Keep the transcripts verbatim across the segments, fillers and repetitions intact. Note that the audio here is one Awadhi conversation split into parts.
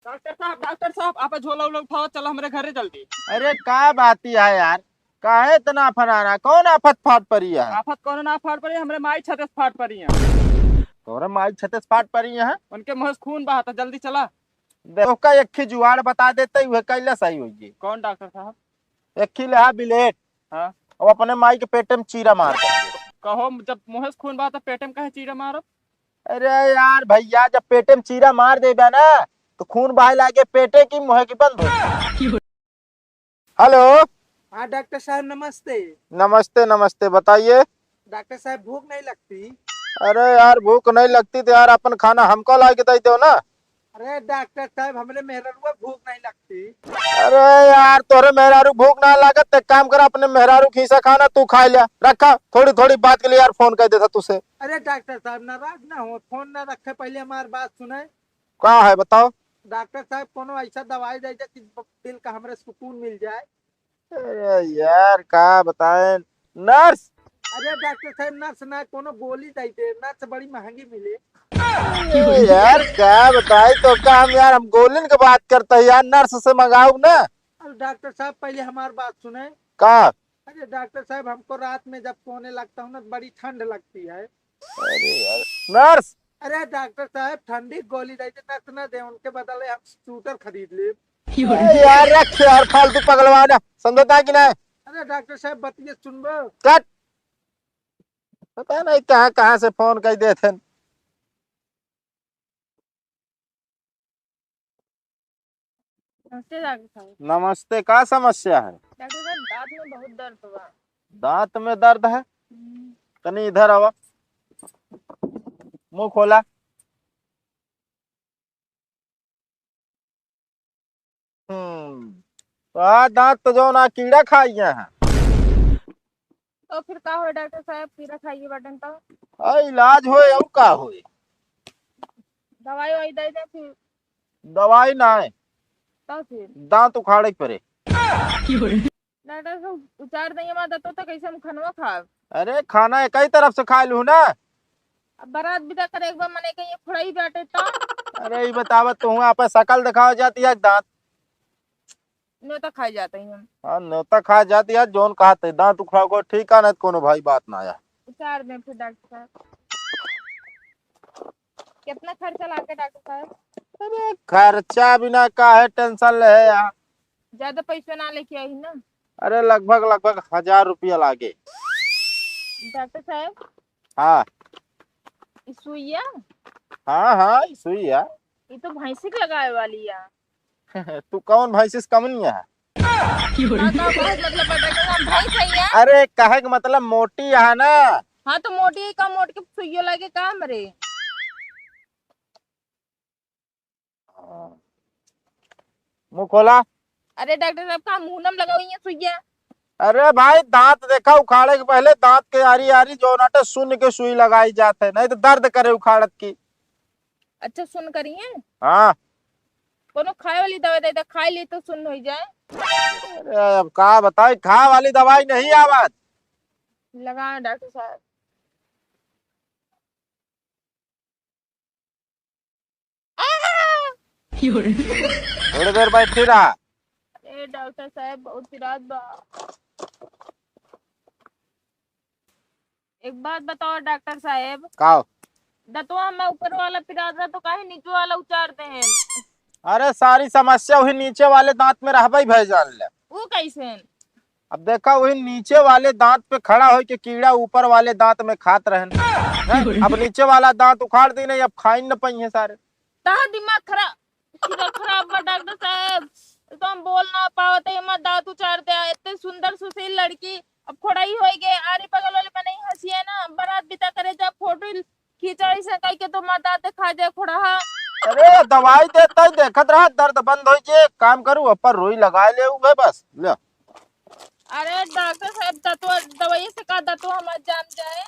डॉक्टर साहब, डॉक्टर साहब, आप झोला उला उठाओ, चलो हमरे घरे जल्दी। अरे का बात है यार, काहे इतना फराना? कौन आफत फाट पड़ी है? आफत कौनो ना फाट पड़ी, हमरे माई छते से फाट पड़ी है। तोरे माई छते से फाट पड़ी है? उनके मुँह से खून बहा था, जल्दी चला। देखो का एक ही जुआड़ बता देते, वह कैला सही होइए। कौन डॉक्टर साहब? एक ही लेहा बिलेट। हाँ। अब अपने माई के पेटे में चीरा मार दे। कहो, जब मुँह से खून बहा तो पेटे में काहे चीरा मारो? अरे यार भैया, जब पेटे में चीरा मार देबे ना, तो खून बहाए लागे पेटे की, मुँह की बंद हो। हेलो। हाँ डॉक्टर साहब, नमस्ते। नमस्ते, नमस्ते, बताइए। डॉक्टर साहब, भूख नहीं लगती? अरे यार, भूख नहीं लगती तो यार, अपन खाना हमको ला के दे दो ना। अरे डॉक्टर साहब, हमरे मेहरारू भूख नहीं लगती। अरे यार, तोरे मेहरारू भूख ना लागत, एक काम कर, अपने मेहरारू खीसा खाना तू खा लिया, रखा। थोड़ी थोड़ी बात के लिए यार फोन कर देता तुझसे। अरे डॉक्टर साहब, नाराज ना हो, फोन ना रखे, पहले हमारी बात सुने। का है बताओ? डॉक्टर साहब, कोनो ऐसा दवाई दे दे कि दिल का हमरे सुकून मिल जाए। अरे यार, का बताएं, नर्स। अरे डॉक्टर साहब, नर्स ना, कोनो गोली दे दे, नर्स बड़ी महंगी मिले। अरे यार, का बताई तो का हम यार, हम गोलिन के बात करते हैं यार, नर्स से मंगाओ ना। अरे डॉक्टर साहब, पहले हमार बात सुने। का? अरे डॉक्टर साहब, हमको रात में जब सोने लगता हूँ ना, बड़ी ठंड लगती है। अरे यार, नर्स। अरे डॉक्टर साहब, ठंडी गोली दे दे, नर्स ना दे, उनके बदले हम स्कूटर खरीद ले। ए यार, रख यार, फालतू पगलवाना, समझता है कि नहीं? अरे डॉक्टर साहब, बतिया सुनबो। कट। पता नहीं कहाँ कहाँ से फोन कर देते हैं। नमस्ते डॉक्टर साहब। नमस्ते, का समस्या है? डॉक्टर साहब, दांत में बहुत दर्द बा। दांत में दर्द है? हम्म। तनी इधर आवा, मुंह खोला। हम्म, तो आ दांत तो जौन आ कीड़ा खाइया है। तो फिर का होए डॉक्टर साहब, कीड़ा खाइए बाटन तो? आ इलाज होए, और का होए? दवाई ववाई दे दे फिर। दवाई ना है। तो फिर? दांत उखाड़े के पड़े। डॉक्टर साहब, उचार दइया माँ दतो तो कैसे हम खनवा खाब? अरे, खाना एक ही तरफ से खा लू ना। अब बारात बिदा करे एक बार मने कहीं फुड़ाई बाटे तो। अरे, ई बतावा, तू हुआ आपे शकल दिखावा जाती है, दांत। न्योता खाए जाते हैं हम। हाँ, न्योता खाए जाती है, जौन कहते दांत उखड़ा को ठीक है, नहीं तो कोनो भाई बात ना आया। उचार दें फिर डॉक्टर साहब। कितना खर्चा लागे डॉक्टर साहब? अरे, खर्चा बिना काहे टेंशन ले है यार। ज्यादा पैसा ना लेके आई ना? अरे, लगभग, लगभग हजार रुपया लागे। डॉक्टर साहब। हाँ। ई सुइया? हाँ, हाँ, ई सुइया। ई तो भैंसी के लगावे वाली है। तू कौन भैंसी से कम नहीं है? हाँ, तो बहुत मतलब बता के हम भैंस है यार। अरे, कहे के मतलब मोटी है ना। हाँ, तो मोटी है, कम मोट के सुइयो लगे का हमरे? हाँ। मुंह खोला। अरे डॉक्टर साहब, का मुंह नम लगाओ ये सुइया? अरे भाई, दांत देखा उखाड़े के पहले दांत के आरी आरी जो नाटे सुन के सुई लगाई जात है, नहीं तो दर्द करे उखाड़त की। अच्छा, सुन करिए। हाँ। कोनो खाए वाली दवाई दे दे, खाए ली तो सुन हो जाए। अरे अब का बताई, खाए वाली दवाई नहीं आवत। लगाओ डॉक्टर साहब। थोड़ी देर बैठी रहा। अरे डॉक्टर साहब, बहुत पिरात बा। एक बात बताओ डॉक्टर साहब। का? दतवा हमें ऊपर वाला पिरात रहा तो काहे नीचे वाला उचार दे हैं? अरे, सारी समस्या वही नीचे वाले दांत में रहबे भय जान ले। वो कैसे? अब देखा, वही नीचे वाले दांत पे खड़ा होके कीड़ा ऊपर वाले दांत में खात रहन। हैं? अब नीचे वाला दांत उखाड़ दी नहीं, अब खाइन न पाई है सारे। ताहा दिमाग खराब, पूरा खराब बा डॉक्टर साहब। तो हम बोल ना पावत है, हमार दांत उचार दे। इतने सुंदर सुशील लड़की, अब खोड़ाई होई गए। आरे बगल वाले मनई हंसी है ना, बारात बिदा करे जा, फोटो खींचा ऐसे कह के तो हमार दांत खा जाए खोड़हा। अरे दवाई देता ही देखत रहा, दर्द बंद हो जे। काम करू, ऊपर रुई लगा ले हुए बस। ले। अरे डॉक्टर साहब, दतवा, दवाई से का दतवा हमार जाम जाए?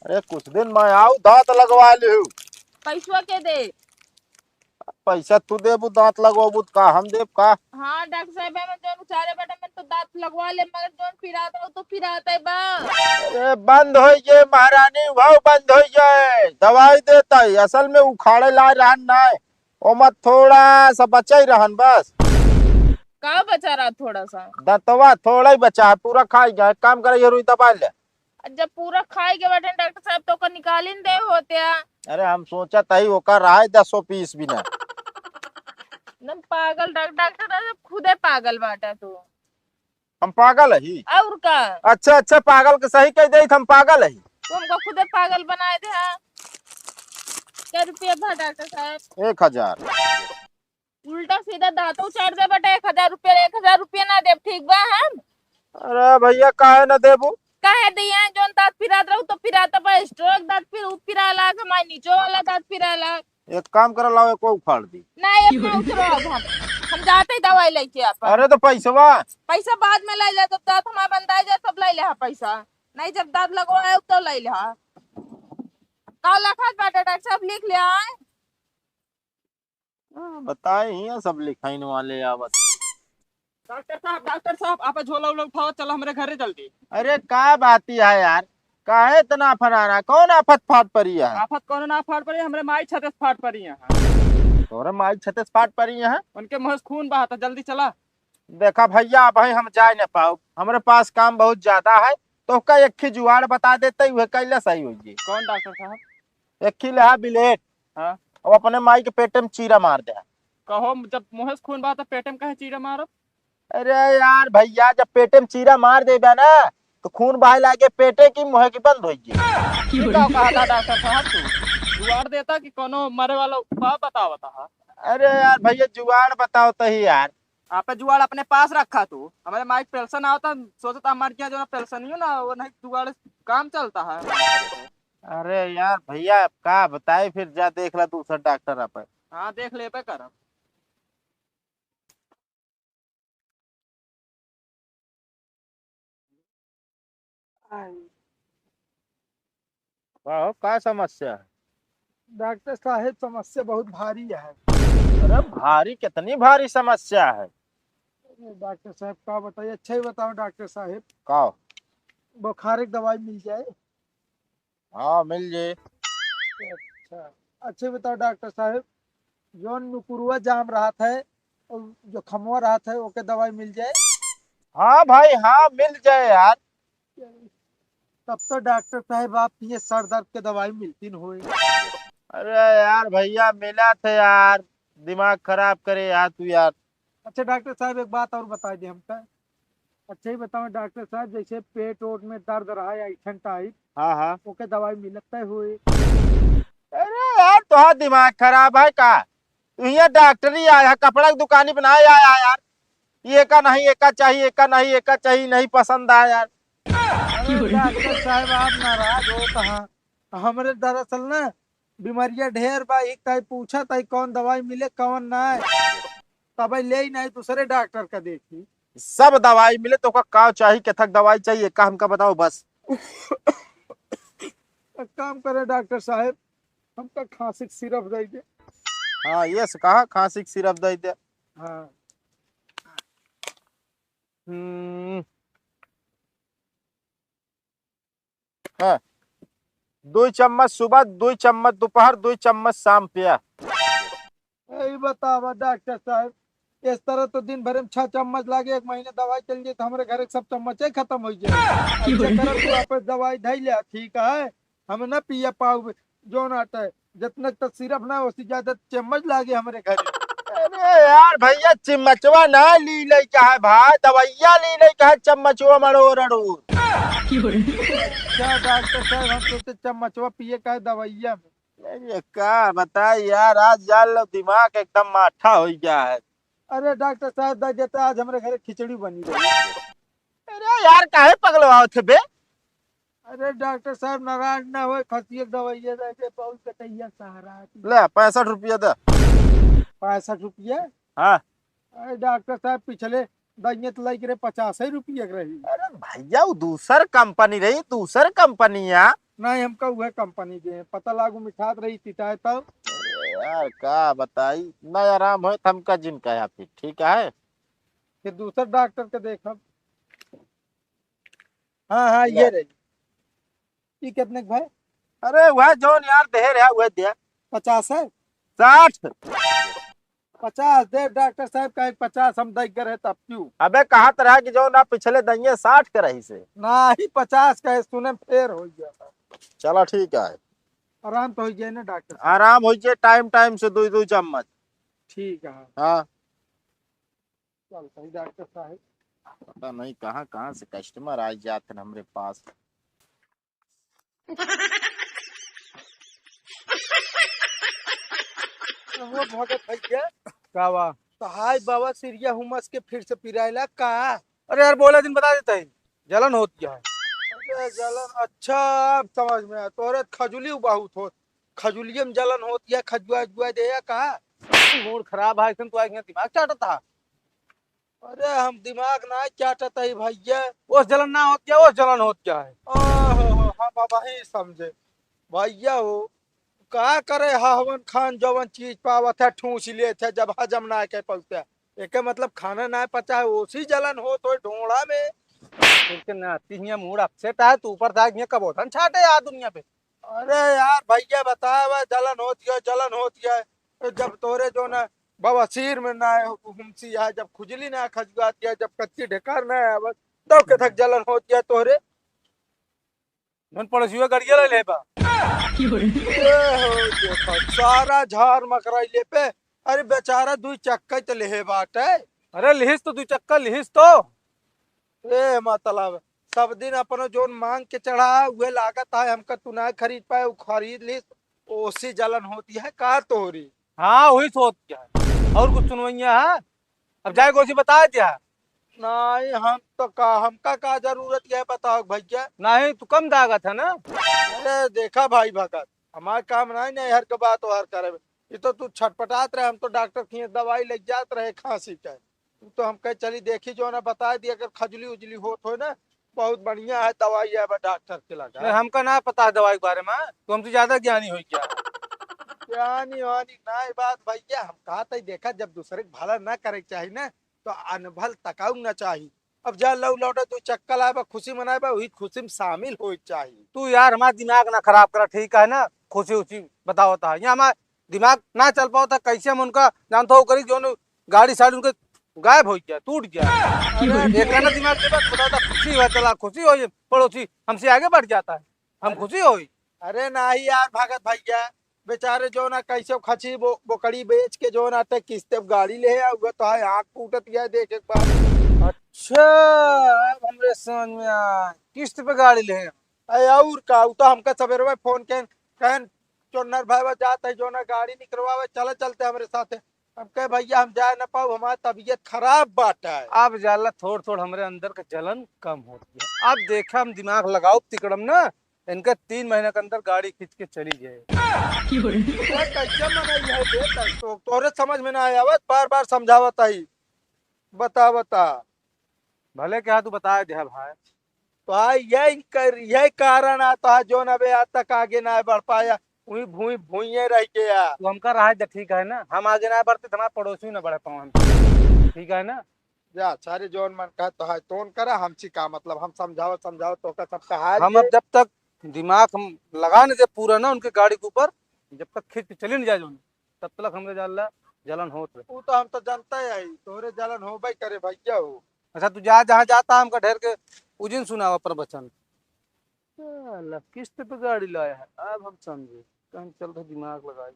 अरे कुछ दिन मैं आऊ, दांत लगवा ले। पैसवा के दे? पैसा तू देबू, दांत लगवाबू त का हम देब का? हाँ डॉक्टर साहब, हम जौन उचारे बाटे, मैं तो दांत लगवा ले, मगर जौन पिरात हो तो पिरात है बा। अरे बंद हो गए महारानी, वो बंद हो गए, दवाई देता है, असल में उखाड़े ला रहन ना है। ओमा थोड़ा सा बचा ही रहन बस। का बचा रहा थोड़ा सा? दंतवा थोड़ा ही बचा है, पूरा खाई गया। एक काम करे, ये रुई दबा ले। जब पूरा खाई के बाटे डॉक्टर साहब, तो ओकर निकालिन दे होते। अरे हम सोचा तही ओकर रहा है दसो पीस भी ना। एकदम पागल डॉक-, डॉक्टर साहब खुदे पागल बाटा तू। हम पागल ही? और का? अच्छा, अच्छा, पागल के सही कह दे, हम पागल ही। तू हमको खुदे पागल बनाए दे, हाँ? क्या रुपया भा डॉक्टर साहब? एक हजार। उल्टा सीधा दांतों चाट दे बेटा, एक हजार रुपया, एक हजार रुपया ना देब, ठीक बा हम? अरे भैया, काहे ना देबू? काहे दिया, जोन दांत पिरात रहू तो पिरात बा, स्ट्रोक दांत पिर, उ पिराए लाग, हमारे नीचो वाला दांत पिराए लाग। एक काम करा, लाओ, एको उखाड़ दी। ना, एक ना उतरो अब हम। हम जाते ही दवाई लेके अपन। अरे तो पैसवा? पैसा बाद में ले ले, जब दांत हमारा बंदा जाए तब ले ले हा पैसा। नहीं, जब दांत लगवाए तो ले ले हा। का लखत बाटे डॉक्टर साहब, लिख ले आए। हाँ, बताए हियाँ सब लिखाइन वाले आवत। डॉक्टर साहब, डॉक्टर साहब, आप झोला उला उठाओ, चलो हमरे घरे जल्दी। अरे का बात ही है यार, काहे इतना फराना? कौन आफत फाट परी है? आफत कौनो ना फाट परी, हमरे माई छते से फाट परी है। तोरे माई छते से फाट परी है? उनके मुँह से खून बहा था, जल्दी चला। देखा भैया, अब हम जाए न पाउब, हमरे पास काम बहुत ज्यादा है, तो का एक ही जुगाड़ बता देते, वह कैला सही होइए। कौन डॉक्टर साहब? एक ही लेहा बिलेट। हाँ। अब अपने माई के पेटे में चीरा मार दे। कहो, जब मुँह से खून बहा तो पेटे में काहे चीरा मारब? अरे यार भैया, जब पेटे में चीरा मार देबे ना, तो खून बहाए लागे पेटे की, मुँह की बंद होइए। ये का कहा था डॉक्टर साहब तू? जुगाड़ देता कि कोनो मरे वाला उपाय बतावता है? अरे यार भैया, जुगाड़ बताओ तो ही यार। आप जुगाड़ अपने पास रखा तू। हमारे माइक पेंशन आवता, सोचता हमारे क्या जो ना पेंशन ही हो ना, वो नहीं जुगाड़ काम चलता है। अरे यार भैया, अब का बताई, फिर जा देख ला दूसरा डॉक्टर आप। हाँ, देख लेबे करब। का हो, का समस्या है? डॉक्टर साहेब, समस्या बहुत भारी है। अरे भारी, कितनी भारी समस्या है? अरे डॉक्टर साहेब, का बताई, अच्छा ही बताओ डॉक्टर साहेब। का? बुखार एक दवाई मिल जाए। हाँ, मिल जाए। अच्छा, अच्छा बताओ डॉक्टर साहेब, जौन नुकुरुआ जाम रहत है और जो खमवा रहत है, ओके दवाई मिल जाए? हाँ भाई, हाँ, मिल जाए यार। तब तो डॉक्टर साहेब, आप ये सर दर्द के दवाई मिलती न होए। अरे यार भैया, मिला थे यार, दिमाग खराब करे यार तू यार। अच्छा डॉक्टर साहेब, एक बात और बताई दे हमका। अच्छा ही बताओ डॉक्टर साहेब, जैसे पेट ओट में दर्द रहा है, ऐठन टाइप, हाँ, हाँ। ओके दवाई मिलत है होए? अरे यार, तोहार दिमाग खराब है का? तू हियाँ डॉक्टरी आया है, कपड़ा की दुकानी बनाए आया है यार। ये का नहीं, एका चाहिए, एका नहीं, एका चाहिए, नहीं पसंद आया यार। अरे डॉक्टर साहेब, आप नाराज हो कहाँ? हमरे दरअसल ना बीमारियाँ ढेर बा, एक ताई पूछा ताई कौन दवाई मिले, कौन ना। तब ले ही नहीं, दूसरे डॉक्टर का देखी। सब दवाई मिले, तो का, का चाहिए, केथक दवाई चाहिए, का हमका बताओ बस। एक काम करे डॉक्टर साहेब, हमका खांसी के सिरप दे दे। हाँ, ये से कहा, खांसी के सिरप दे दे। हाँ। हम्म। हाँ, दुई चम्मच सुबह, दुई चम्मच दोपहर, दुई चम्मच शाम पिया। यही बतावा डॉक्टर साहब, इस तरह तो दिन भर में छह चम्मच लागे, एक महीने दवाई चल जाए तो हमरे घर के सब चम्मचे खत्म हो जाए। अच्छा करब तू आपस दवाई धई ले, ठीक है, हम ना पिया पाऊ जोन आटे, जितना तक सिरप ना, उससे ज्यादा चम्मच लागे हमरे घर। अरे यार भैया, चम्मचवा ना ली ले का है भाई, दवाइया ली ले का है, चम्मचवा मड़ो रड़ो। क्या डॉक्टर साहब, हम सोचे चम्मचवा पिए का है दवाइया में। अरे का बताई यार, आज जान लो दिमाग एकदम माठा हो गया है। अरे डॉक्टर साहब, दा देता आज हमरे घरे खिचड़ी बनी रही। अरे यार, काहे पगलवाओ थे बे? अरे डॉक्टर साहब, नाराज ना होए, खसिया के दवाइया दे दे, बहुत कटैया सहारा है। ले, पैंसठ रुपया दे। पैंसठ रुपया? हाँ। अरे डॉक्टर साहब, पिछले दहियत लाइक रे पचास ही रुपया के रही। अरे भैया, वो दूसर कंपनी रही, दूसर कंपनी है। नहीं, हमका उहे कंपनी दे, पता लागू मिठात रही, तिताए तब। अरे यार, का बताई, ना आराम होए तो हमका जिन कहा फिर, ठीक है? फिर दूसर डॉक्टर के देखब। हाँ, हाँ, ले। ये रही। ई कितने के भाई? अरे, वह जौन यार देहे रहा, वह दिया। पचास है? साठ। पचास दे डॉक्टर साहब, कहे पचास हम दई गे रहे तब क्यों? अबे कहत रहा कि जौन पिछले दइये साठ के रहिस है। नाही, पचास कहे, सुने में फेर होइ गया था। चला ठीक है। आराम तो होइ जाए ना डॉक्टर साहब? आराम होइ जाए, टाइम टाइम से दुइ दुइ चम्मच। ठीक है। हाँ। चल सही डॉक्टर साहब। पता नहीं कहाँ कहाँ से कस्टमर आ जात हैं हमरे पास। वो भगत भैया। का बा? तो हाय बाबा, सिरिया हुमस के फिर से पिराइला का? अरे यार, बोला दिन बता देता है, जलन होत है। अरे जलन, अच्छा, अब समझ में आया। तोरे खजुली बहुत होत, खजुलिये में जलन होत है, खजुआ जुआ दे या का? मूड खराब है, ऐसन तो आज यहाँ दिमाग चाटत है। अरे हम दिमाग ना चाटत है भैया। वो जलन ना होत है, वो जलन होत है। ओहो, हम अब ही समझे भैया हो। का करे हवन खान, जवन चीज पावत है ठूस लेत है, जब हजम ना कर पावत है। एके मतलब खाना ना पचा है, ओसी जलन होत होई ढोंढा में। तुमके नाती हियां मूड अपसेट है, तू ऊपर था हियां कबोधन छाटे यार दुनिया पे। अरे यार भैया बतावा, जलन होत है, जलन होत है। तो जब तोरे जो ना बवासीर में ना हुमसी है, जब खुजली ना खजुआत है, जब कच्ची ढेकार ना आवत, तब के थक जलन होत है तोरे। जौन पड़ोसियो गड़िया ले लेबा। ए हो, देखा, सारा झार मकराई ले पे। अरे बेचारा दुई चक्का तो लेहे बाटे। अरे लिहिस तो दुई चक्का लिहिस तो। ए मतलब सब दिन अपनो जोन मांग के चढ़ा, उहे लागत है हमका तू ना खरीद पाए, उ खरीद लिस, ओसी जलन होती है का तोरी? हाँ, वही सोच क्या है, और कुछ सुनवैया है? अब जाए गोसी बता दिया। नहीं, हम तो का, हमका का जरूरत है बताओ भैया? नहीं, तू कम दागत है ना। अरे देखा भाई भगत, हमार काम नहीं, नहीं हर के बात ओहर करे। ये तो तू छटपटात रहे, हम तो डॉक्टर के दवाई ले जात रहे खांसी के। तू तो हम कहे चली देखी जो ना बता दिया, अगर खजुली उजली होत हो ना, बहुत बढ़िया है दवाई है, बस डॉक्टर के लगा। नहीं, हमका ना पता है दवाई के बारे में, तू हमसे ज्यादा ज्ञानी हो क्या? ज्ञानी वानी ना बात भैया, हम कहा था देखा, जब दूसरे के भला ना करे के चाही ना, तो अनभल तकाऊ ना चाही। अब जा लौ लौटे तू चक्कर आए बा, खुशी मनाए बा, वही खुशी में शामिल हो चाही। तू यार हमारा दिमाग ना खराब करा, ठीक है ना? खुशी उशी बतावता है, यहाँ हमारा दिमाग ना चल पावता, कैसे हम उनका जानता हो करी जो गाड़ी साड़ी उनके गायब हो गया, टूट गया। अरे एक ना दिमाग के बाद बतावता खुशी हुआ, चला खुशी हो, ये पड़ोसी हमसे आगे बढ़ जाता है, हम खुशी होई। अरे नाही यार भगत भैया, बेचारे जो ना कैसे खची बो-, बोकड़ी बेच के जो ना ते किस्ते पे गाड़ी ले आ, उहे तो है आँख फूटत गया देख एक बार। अच्छा, अब हमरे समझ में आए, किस्त पे गाड़ी ले आ। अरे और का, उ तो हमका सवेरे में फोन के कहन, "चोन्नर भाई जात है जो ना गाड़ी निकलवावे, चला चलते हमरे साथे।" हम कहे, "भैया हम जाए ना पाऊ, हमार तबीयत खराब बाटे।" अब जाला थोड़ थोड़ हमरे अंदर का जलन कम होती है। अब देखा हम दिमाग लगाओ तिकड़म ना, इनका तीन महीना के अंदर गाड़ी खींच के चली जाए। अरे कैसे मनई है बे? तो तोरे समझ में ना आवत, बार बार समझावत आई, बता बता। भले क्या तू बताए दे भाई। तो आ यही कर, यही कारण आता है जो ना बे आज तक आगे ना बढ़ पाया, वही भूई भूइये रह गया। तू हमका रहा दे, ठीक है ना, हम आगे ना बढ़ते तो हमारे पड़ोसी ना बढ़ पाओ हम, ठीक है ना? जा सारे जौन मन कहे तो है तोन करा, हमसे का मतलब, हम समझावत समझावत तो का सब कहा हम अब जब तक दिमाग हम लगा नहीं दे पूरा ना उनके गाड़ी के ऊपर, जब तक खींच के चली नहीं जाए जौन, तब तक हमरे जाला जलन होत रहे। वो तो हम तो जानता ही है, तोहरे जलन होबे करे भैया हो। अच्छा तू जा जहाँ जाता हमका ढेर के उजिन सुनावा प्रवचन। साला किस्त पे गाड़ी लाया है, अब हम समझे, कहीं चल रहे दिमाग लगाई,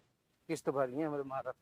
किस्त भरी है हमरे मारा।